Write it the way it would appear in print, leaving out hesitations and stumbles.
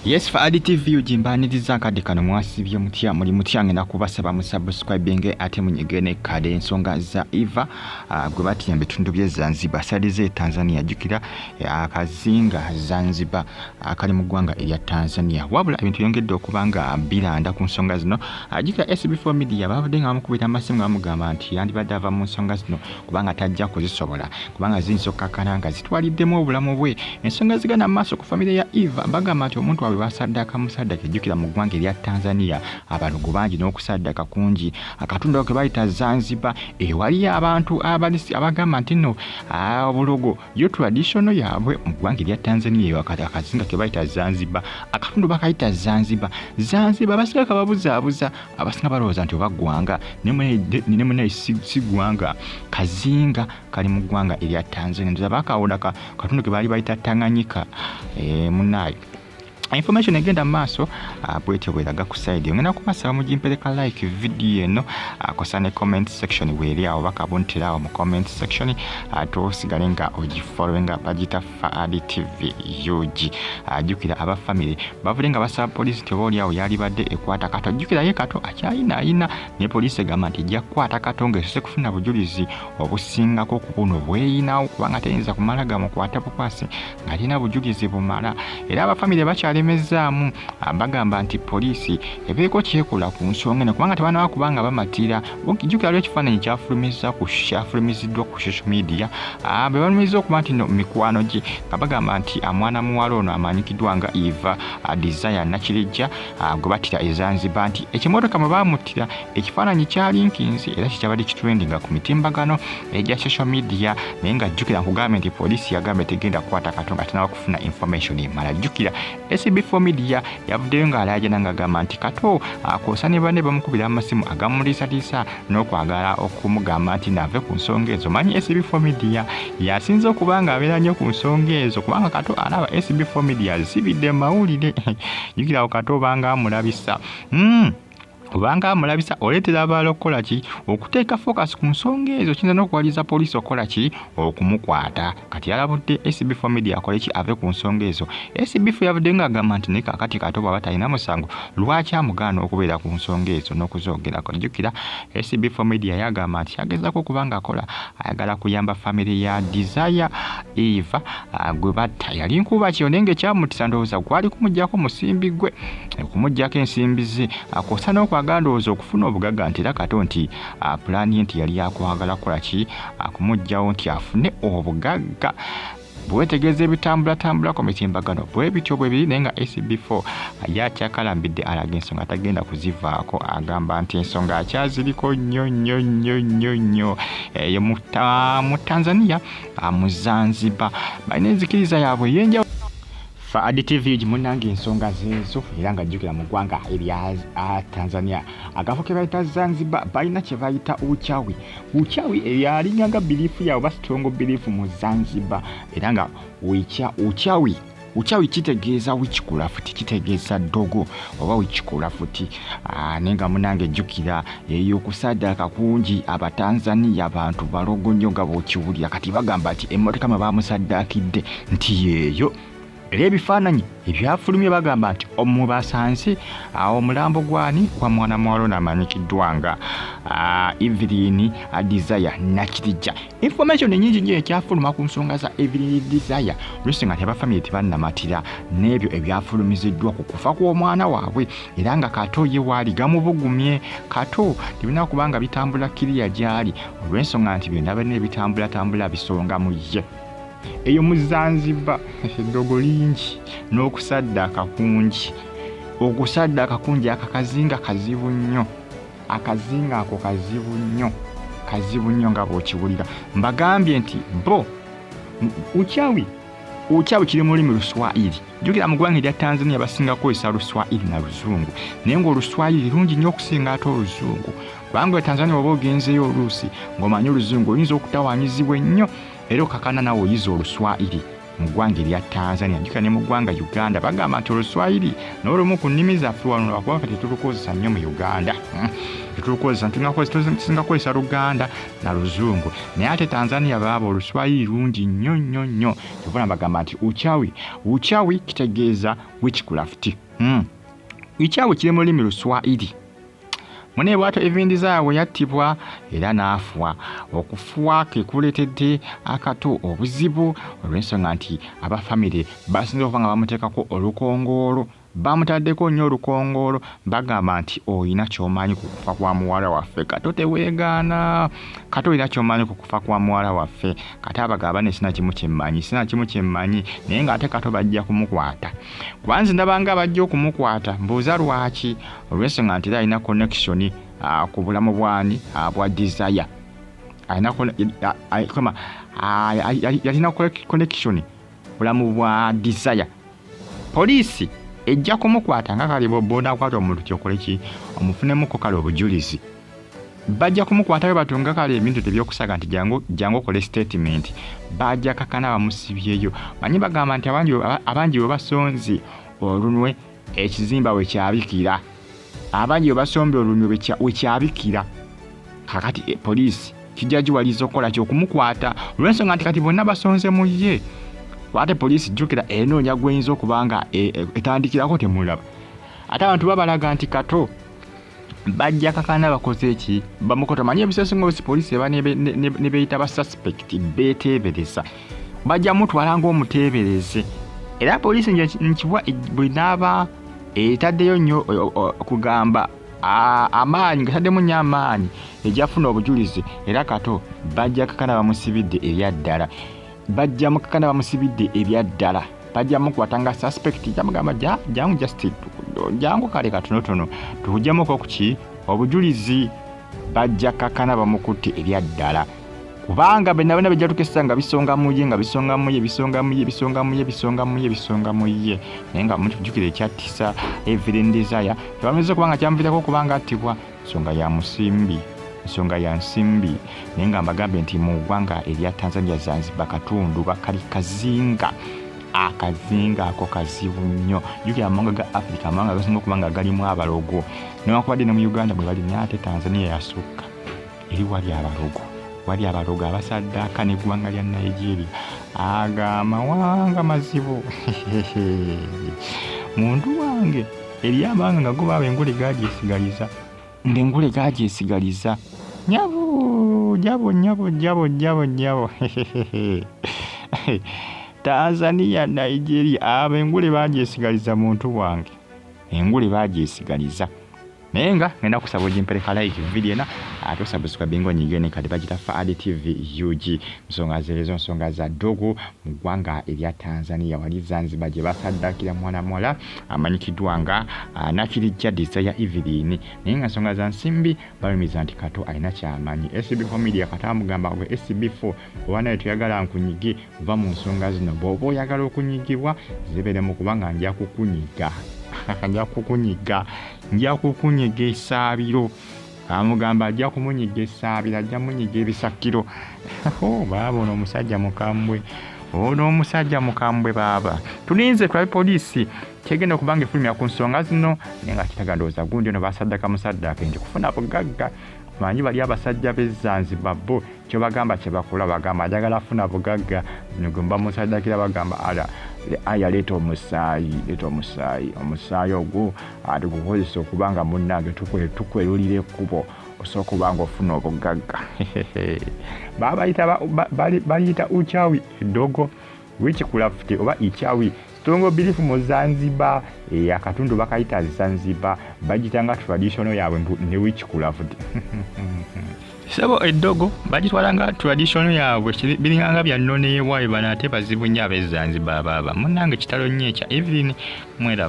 Yes, Faadi TV ugimbaniriza akadde kano. Mwasibye mutya? Muli mutya? Ngenda kubasaba mu subscribing ate munyige ne kade ensonga za Eva gwe batya bitundu bye Zanzibar, side ze Tanzania. Jjukira akazinga Zanzibar akali mu ggwanga erya Tanzania. Wabula ebintu byongedde okuba nga biranda ku nsonga zino. Jjukira SB4 Media babadde nga bamukubira amasimu nga bamugamba nti yandibadde ava mu nsonga zino kubanga tajja kuzisobola, kubanga ziyinza okukakkana nga zitwaliddemu obulamu bwe. Ensonga zigenda mu maaso ku famire ya Eva, bagamba nti omuntu waabwe basaddaaka musaddaka. Ejjukira mu ggwanga erya Tanzania abalogo bangi n'okusaddaka kungi. Akatundu ako ke bayita Zanzibar ewaliyo abantu abagamba nti nno obulogo yo traditional yaabwe mu ggwanga erya Tanzania. Eyo akazinga ke bayita Zanzibar, akatundu bakayita Zanzibar. Zanzibar abasinga kababuzaabuza, abasinga balowooza nti oba ggwanga, ne munaye si ggwanga, kazinga kali mu ggwanga erya Tanzania. Ndoza bakawula katundu ke baali bayita Tanganyika. Munaye information egenda mu maaso bwetyo bweraga ku side. Ngenda kubasaba mugimpereka like video eno, kosa ne comment section weeri awo bakabuntira awo mu comment section, ate osigale nga ogifollowinga. Bagita Faadi TV UG. Jjukira aba family bavudde nga basaba poliisi nti oba oli awo yalibadde ekwata Kato. Jjukira ye Kato akyayinaayina, ne poliisi egamba nti ejja kukwata Kato ng'esose kufuna bujulizi obusingako ku buno bweyinawo, kubanga teyinza kumala gamukwata bukwasi ng'alina bujulizi bumala. Era abafamire bakyalemezaamu, bagamba nti poliisi ebeeko kyekola ku nsonga eno kubanga tebanaba kubanga bamatira. Jjukira lwo ekifaananyi kyafulumiziddwa ku social media, be balumiriza okuba nti no mikwano gye, nga bagamba nti mwana muwala ono amanyikiddwa nga Eva Desire Nakirijja gwe battira e Zanzibar, nti ekimotoka mwe baamuttira ekifaananyi kyalinkinzi era kikyabadde kitrendinga ku mitimbagano egya social media. Naye nga jjukira nkugambye nti poliisi yagambye tegenda kukwata Kato nga tanaba kufuna information emala. Jjukira SB4 Media yavuddeyo ng'alaajana ng'agamba nti Kato akoosa ne banne bamukubira amasimu agamuliisatiisa n'okwagala okumugamba nti naave ku nsonga ezo. Manyi SB4 Media yasinze okuba ng'abeera nnyo ku nsonga ezo, kubanga Kato alaba SB4 Media azibidde mu mawulire. Jjukira Kato obanga amulabisa obanga amulabisa oleetera abalala okukola ki? Okuteeka focus ku nsonga ezo, kiyinza n'okuwaliriza poliisi okukola ki? Okumukwata. Kati yalabudde SB4 Media akole ki? Ave ku nsonga ezo. SB4 yavudde ng'agamba nti naye kaakati Kato bw'aba talina musango, lwaki amugaana okubeera ku nsonga ezo n'okuzoogerako? Jjukira SB4 Media yagamba nti agezaako okuba ng'akola, ayagala kuyamba famire ya Desire Eva gwe batta. Yali nkuba kyo, naye ng'ekyamutisa ndowooza gwali kumuggyako musimbi gwe, okumuggyako ensimbi ze, kwossa n'okwagala ndowooza okufuna obugagga, nti era Kato nti pulaani ye nti yali yakwagala kukola ki? Akumuggyawo nti afune obugagga. Bwetegeeza ebitambulatambula ku mitimbagano bwe bityo bwe biri, naye nga SB4 ye akyakalambidde, alaga ensonga tagenda kuzivaako. Agamba nti ensonga akyaziriko nnyo nnyo nnyo nnyo nnyo. Eyo mu Tanzania, mu Zanzibar, balina enzikiriza yaabwe ey'enjawulo. Faadi TV gimunnange, ensonga zeezo. Era nga jjukira mu ggwanga erya Tanzania, akafo ke bayita Zanzibar, balina kye bayita uchawi. Uchawi eryalinga nga belief yaabwe, ba strong belief mu Zanzibar. Era nga uchawi, uchawi kitegeeza witchcraft, kitegeeza ddogo oba witchcraft. Naye nga munange jjukira eyo okusaddaaka kungi, Abatanzaniya bantu balogo nnyo nga bw'okiwulira. Kati bagamba nti emmotoka mwe bamusaddaakidde nti yeeyo, era ebifaananyi ebyafulumye bagamba nti omwe basanze awo omulambo gwani? Gwa mwana muwala ono amanyikiddwa nga Evelyn Desire Nakirijja. Information enyingi nnyo ekyafuluma ku nsonga za Evelyn Desire, oluusi nga tebafamire tebannamatira n'ebyo ebyafulumiziddwa ku kufa kw'omwana waabwe. Era nga Kato ye waali gamubugumye, Kato tebirina kuba nga bitambula kiriya gy'ali, olw'ensonga nti byonna byonna ebitambulatambula bisonga mu ye. Eyo mu Zanzibar eddogo lingi n'okusaddaaka kungi, okusaddaaka kungi. Akakazinga kazibu nnyo, akazinga ako kazibu nnyo, kazibu nnyo nga bw'okiwulira. Mbagambye nti bo uchawi, uchawi kiri mu lulimi Luswayiri. Jjukira mu ggwanga erya Tanzania basinga kukozesa Luswayiri na Luzungu, naye ng'Oluswayiri lungi nnyo okusinga ate Oluzungu, kubanga e Tanzania oba ogenzeeyo oluusi ng'omanyi Oluzungu oyinza okutawaanyizibwa ennyo, era okakana nawe oyiza Oluswayiri. Mu ggwanga erya Tanzania, jjukira ne mu ggwanga Uganda bagamba nti Oluswayiri n'olumu ku nnimi zaffe wano, lwakuba ffe tetulukozesa nnyo mu Uganda. Tetulukozesa, tusinga kukozesa Luganda na Luzungu, naye ate Tanzania baaba Oluswayiri lungi nnyo nnyo nnyo. Kyova bagamba nti uchawi, uchawi kitegeeza witchcraft. Uchawi kiri mu lulimi Luswayiri. Mune bwatyo Evelyn Desire bwe yattibwa era n'afwa, okufuwa ke kuleetedde akato obuzibu, olw'ensonga nti aba famire basinze okuba nga bamuteekako olukongoolo, bamutaddeko nnyo olukongoolo. Bagamba nti olina ky'omanyi ku kufa kwa muwala waffe Kato, teweegaana Kato, olina ky'omanyi ku kufa kwa muwala waffe Kato. Abagamba ne sina kimu kyemmanyi, sina kimu kyemmanyi, naye ng'ate Kato bajja kumukwata, kuba nze ndabanga bajja okumukwata. Mbuuza lwaki? Olw'ensonga nti era alina connection ku bulamu bwani? Bwa Desire. Yalina connection bulamu bwa Desire. Poliisi ejja kumukwata nga kale bonaakwata omuntu kyokole ki? Omufunemuko kale obujulizi. Bajja kumukwata bwe batunga kale ebintu tebyokusaga nti jangu okole statement. Bajja kakana bamusibyeyo. Manyi bagamba nti abangi bwe basonze olunwe ekizimba we kyabikira, abangi bwe basombe olunwe we kyabikira. Kakati poliisi kijja giwaliza okukola ki? Okumukwata, olw'ensonga nti kati bonna basonze mu ye. Ate poliisi jjukira enoonya gweyinza okuba nga etandikirako, temulaba. Ate abantu babalaga nti Kato bajja kakana bakoze eki? Bamukoto. Manyi ebiseera obusi poliisi eba ne beyita ba suspect, beteebereza, bajja mutwala ng'omuteebereze. Era poliisi nkibwa bwenaaba etaddeyo nnyo kugamba amaanyi, ngataddemu nnyo amaanyi, ejafuna obujulizi. Era Kato bajja kakana bamusibidde ebyaddala, bajja mukakana bamusibidde ebyaddala, bajja mukwata nga suspect. Jamugamba jangu, just jangu kale katonotono tukugyamuko kuki? Obujulizi. Bajja kakana bamukutte ebyaddala, kubanga byonna byonna bijja tukesa nga bisonga muye, nga bisonga muye, bisonga muye, bisonga muye, bisonga muye, bisonga muye. Naye nga mutujjukira ekyattisa Evelyn Desire, tebameze kubanga kyamuviirako okubanga attibwa nsonga ya musimbi, nsonga ya nsimbi. Naye nga mbagambe nti mu ggwanga erya Tanzania, Zanzibar, katundu bakali kazinga, akazinga ako kazibu nnyo. Jjukira amawanga ga Africa, amawanga agasinga okuba nga galimu abalogo, newankubadde ne mu Uganda bwe bali, naye ate Tanzania yasukka eri wali abalogo, wali abalogo abasaddaaka. N'eggwanga lya Nigeria, ago amawanga mazibu muntu wange. Eri amawanga nga go baaba engule gagyesigaliza, ng'engule gagyesigaliza. Nyabo, nyabo, nyabo, nyabo, nyabo, nyabo. Tanzania, Nigeria, abo engule bagyesigaliza muntu wange, engule bagyesigaliza. Naye nga ngenda kusaba ogimpereka like video ena, ate osubscribinga, onyige ne kati bagita Faad TV UG. Nsonga zeezo, nsonga za ddogo mu ggwanga erya Tanzania, wali Zanzibar, gye basaddakira mwana muwala amanyikiddwa nga Nakirijja Desire Evelyn. Naye nga nsonga za nsimbi, balumiza nti Kato alina kyamanyi. SB4 Media, Kato amugamba gwe SB4 oba naye toyagala nkunyige, va mu nsonga zino. Bw'oba oyagala okunyigibwa, zibeeremu, kubanga nja kukunyiga, nja kukunyiga, nja kukunyiga esaabiro. Amugamba ajja kumunyiga esaabiro, ajja munyiga ebisakiro. Baaba ono omusajja mukambwe, ono omusajja mukambwe baaba. Tulinze tulabe poliisi kyegenda okuba nga efulumya ku nsonga zino. Naye nga kitaga ndowooza gundi ono basaddaka musaddaaka nti kufuna bugagga. Manyi bali abasajja b'e Zanzibar bo kyobagamba kyebakola, bagamba njagala funa bugagga, gwe bamusaddakira. Bagamba ala aya, leeta omusaayi, leeta omusaayi, omusaayi ogwo tugukozesa okuba nga munnange tukwerulira ekkubo, osobola okuba nga ofuna obugagga. Baliyita uchawi, eddogo, witchcraft oba ichawi, strong belief mu Zanzibar. Akatundu bakayita Zanzibar, bagita nga traditional yaabwe ne witchcraft. Sebo, eddogo bagitwala nga tradition yaabwe, biringanga bya nnono ewaabwe. Bano ate bazibu nnyo ab'e Zanzibar baaba. Munnange, kitalo nnyo ekya Evelyn. Mweraba.